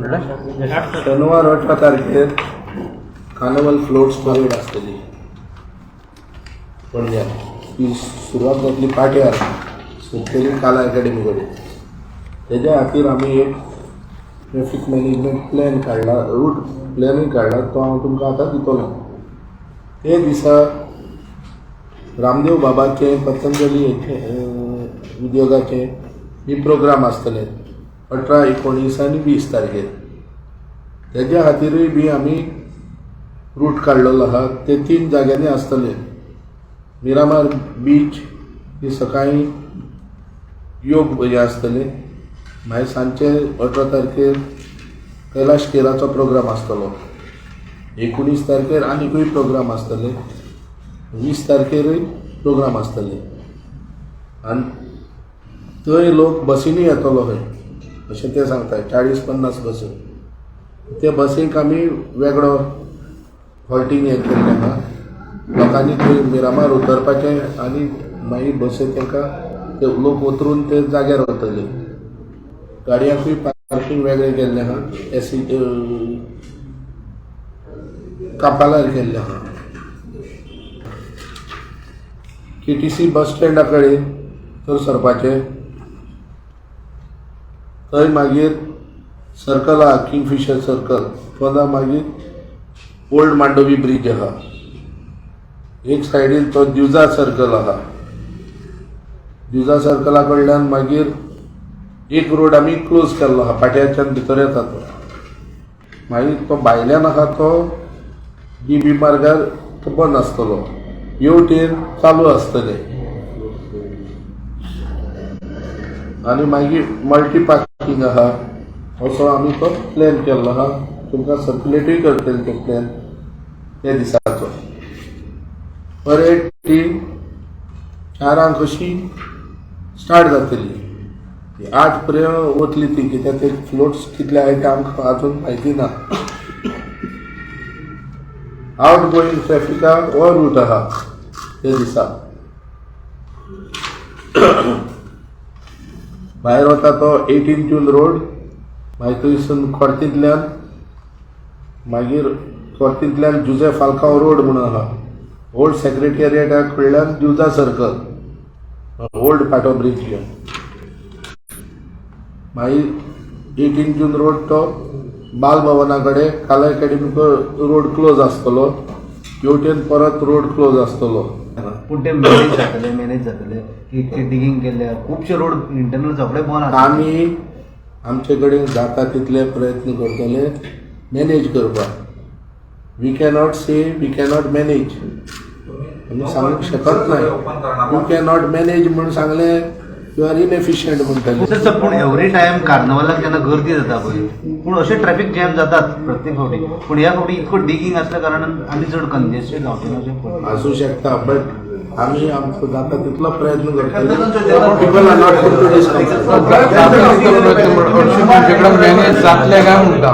शनिवार 18 तारखेर carnival floats parade आसतली पणज्यान. ती सुरवात जातली पाट्यार, सोंपतली काला एकेडमी कडेन. तेज्या खातीर आमी एक ट्रॅफीक मॅनेजमेंट प्लॅन काडला, रूट प्लॅनूय काडला, तो हांव तुमकां आतां दितलो. ते दिसा रामदेव बाबाचें, पतंजली हेचें, उद्योगाचें बी प्रोग्राम आसतले 18, 19 आनी 20 तारखेर. तेज्या खातीरूय बी आमी रूट काडलेलो आहा. ते 3 जाग्यांनी आसतले. मिरामार बीच ही सकाळीं योग हें आसतलें, मागीर सांजचे 18 तारखेर कैलाश खेराचो प्रोग्राम आसतलो, 19 तारखेर आनिकूय प्रोग्राम आसतले, 20 तारखेरूय प्रोग्राम आसतले. आनी थंय लोक बसींनी येतलो खंय अशें ते सांगता, 40-50 बसी. ते बसींक आमी वेगळो हॉल्टींग हें केल्लें आहा. लोकांनी थंय मिरामार उतरपाचें आनी मागीर बसी तांकां ते लोक उतरून ते जाग्यार वतले. गाडयांकूय पार्कींग वेगळें केल्लें आहा, एसी कापालार केल्लें आहा. केटीसी बस स्टँडा कडेन तर सरपाचें, थंय मागीर सर्कल आहा, किंगफिशर सर्कल, पोंदा मागीर ओल्ड मांडोवी ब्रिज आहा, एक सायडीन तो दिवजा सर्कल आहा. दिवजा सर्कला कडल्यान मागीर एक रोड आमी क्लोज केल्लो आहा, पाट्याच्यान भितर येता तो. मागीर तो भायल्यान आहा तो डी बी मार्गार तो बंद आसतलो, हेवटेन चालू आसतले. आनी मागीर मल्टी पार्किंग आहा, असो आमी तो प्लॅन केल्लो आहा. तुमकां सर्क्युलेटूय करतले तो प्लॅन त्या दिसाचो. परेड ती 4 कशी स्टार्ट जातली, 8 पर्यंत वतली ती, कित्याक ते फ्लोट्स कितले आहाय ते आमकां आजून म्हायती ना. आवट गोईंग ट्रॅफिकाक हो रूट आहा ते दिसा. भायर वता तो 18 जून रोड, मागीर थंयसून खोर्तींतल्यान, मागीर खोर्तींतल्यान जुजे फाल्कांव रोड म्हणून आहा, ओल्ड सेक्रेटेरिएटा कडल्यान दिवजा सर्कल, ओल्ड पाटो ब्रिज घेवन मागीर 18 जून रोड तो बाल भवना कडेन काला एकेडमी रोड क्लोज आसतलो, हेवटेन परत रोड क्लोज आसतलो. पूण ते मॅनेज जातले, मॅनेज जातले की ते डिगींग केल्ले खुबशे रोड इंटरनल सगळे बंद आसा. आमी आमचे कडेन जाता तितले प्रयत्न करतले मॅनेज करपाक. We cannot say we cannot manage, आमी सांगूंक शकत ना. You cannot manage म्हणून सांगलें, you are इनएफिशियंट म्हणटले. सर सर पूण एवरी टायम कार्नवलाक जेन्ना गर्दी जाता पळय, पूण अशे ट्रॅफिक जॅम जातात प्रत्येक फावटी, पूण ह्या फावटी इतको डिगींग आसल्या कारणान आमी चड कंजेस्टेड जावचे ना अशें पळय. आसूं शकता, बट आमी आमचो जाता तितलो प्रयत्न करतले. People are not put to discomfort. तुमचे कडेन मॅनेज जातलें काय म्हणटा?